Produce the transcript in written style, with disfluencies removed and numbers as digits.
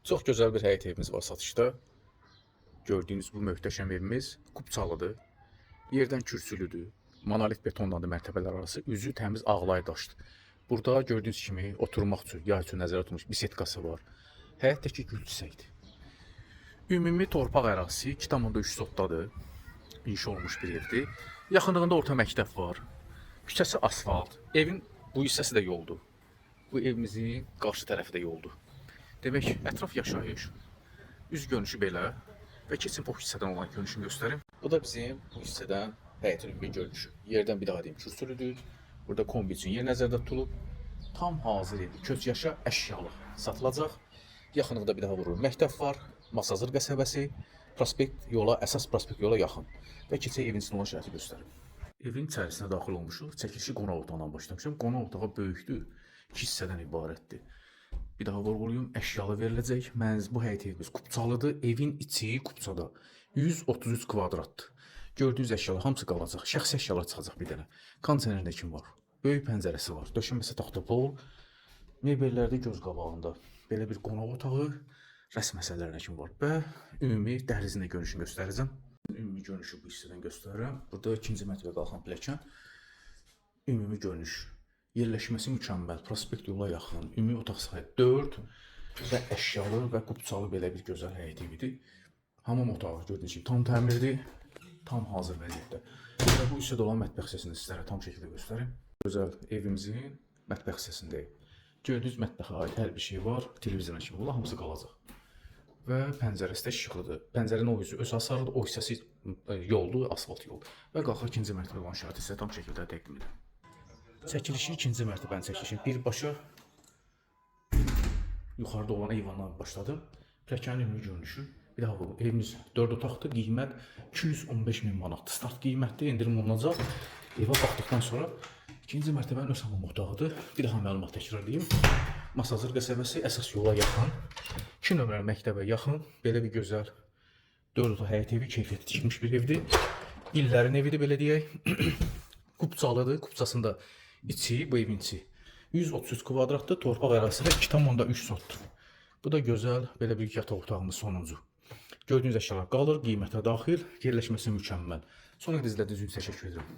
Çox gözəl bir həyət evimiz var satışda. Gördüyünüz bu möhtəşəm evimiz kupçalıdır. Yerdən kürsülüdür. Monolit betondandır mərtəbələr arası. Üzü təmiz ağlay daşdır. Burada gördüyünüz kimi oturmaq üçün, yay üçün nəzərdə tutulmuş bisetkası var. Həyətdəki gül çiçəkdir. Ümumi torpaq ərazisi 2,3 sotdadır. İnşa olunmuş bir evdir. Yaxınlığında orta məktəb var. Küçəsi asfalt. Evin bu hissəsi də yoldur. Bu evimizin qarşı tərəfi də yoldur. Demək, ətraf yaşayış. Üz görünüşü belə və keçin o hissədən olan görünüşünü göstərim. Bu da bizim bu hissədən həyətin ümumi görünüşü. Yerdən bir daha deyim, kürsülüdür. Burada kombi üçün yer nəzərdə tutulub. Tam hazır evdir. Köç yaşa əşyalıq satılacaq. Yaxınlıqda bir daha vururum. Məktəb var, Masazır qəsəbəsi, prospekt yola, əsas prospekt yola yaxın. Və keçək evin içində olan şəraiti göstərim. Evin içərisinə daxil olmuşuq. Çəkilişi qonaq otağından başlamışam. Qonaq otağı böyükdür. İki hissədən ibarətdir. Bir daha vurğulayım, əşyalı veriləcək. Mənzil bu həyət evimiz kupçalıdır. Evin içi kupçada. 133 kvadratdır. Gördüyünüz əşyalar hamısı qalacaq. Şəxsi əşyalar çıxacaq bir dənə. Kondisioner kim var. Böyük pəncərəsi var. Döşəməsi taxta pol. Mebellər də göz qabağında. Belə bir qonaq otağı, rəsm əsərlərinə kimi var və ümumi dəhlizin də görünüşünü göstərəcəm. Ümumi görünüşü bu hissədən göstərirəm. Burada ikinci mərtəbə qalxan pilləkən. Ümumi görünüş. Yerləşməsi mükəmməl. Prospekt yola yaxın. Ümumi otaq sayı 4 və əşyalı və kupçalı belə bir gözəl həyət evidir. Hamam otağı gördüyünüz kimi tam təmirdir. Tam hazır vəziyyətdə. Və bu hissədə olan mətbəx hissəsini sizlərə tam şəkildə göstərim. Gözəl evimizin mətbəx hissəsindəyik. Gördüyünüz mətbəxə aid hər bir şey var. Televizora kimi bunlar hamısı qalacaq. Və pəncərəsi də işıqlıdır. Pəncərənin o üzü öz hasarlıdır, o hissəsi yoldur, asfalt yoldur. Və qalxaq ikinci mərtəbə olan şəraiti sizə tam şəkildə təqdim edirəm. Çəkilişi ikinci mərtəbənin çəkilişini birbaşa yuxarıda olan eyvandan başladım. Pilləkənin ümumi görünüşü. Bir daha vurğulayım. Evimiz 4 otaqdır. Qiymət 215 min manatdır. Start qiymətdir, endirim olunacaq. Evə baxdıqdan sonra ikinci mərtəbənin öz hamam otağıdır. Bir daha məlumat təkrarlayım. Masazır qəsəbəsi əsas yola yaxın. 2 nömrəli məktəbə yaxın. Belə bir gözəl 4 otaq həyət evi, keyfiyyətli tikilmiş bir evdir. İllərin evidir belə deyək. Kupçalıdır. Kupçasında içi, bu evin içi 133 kvadratdır. Torpaq ərazisi də 2,3 sotdur. Bu da gözəl belə bir yataq otağımız sonuncu. Gördüyünüz əşyalar qalır, qiymətə daxil, yerləşməsi mükəmməl. Sonra izlədiyiniz üçün təşəkkür edirəm.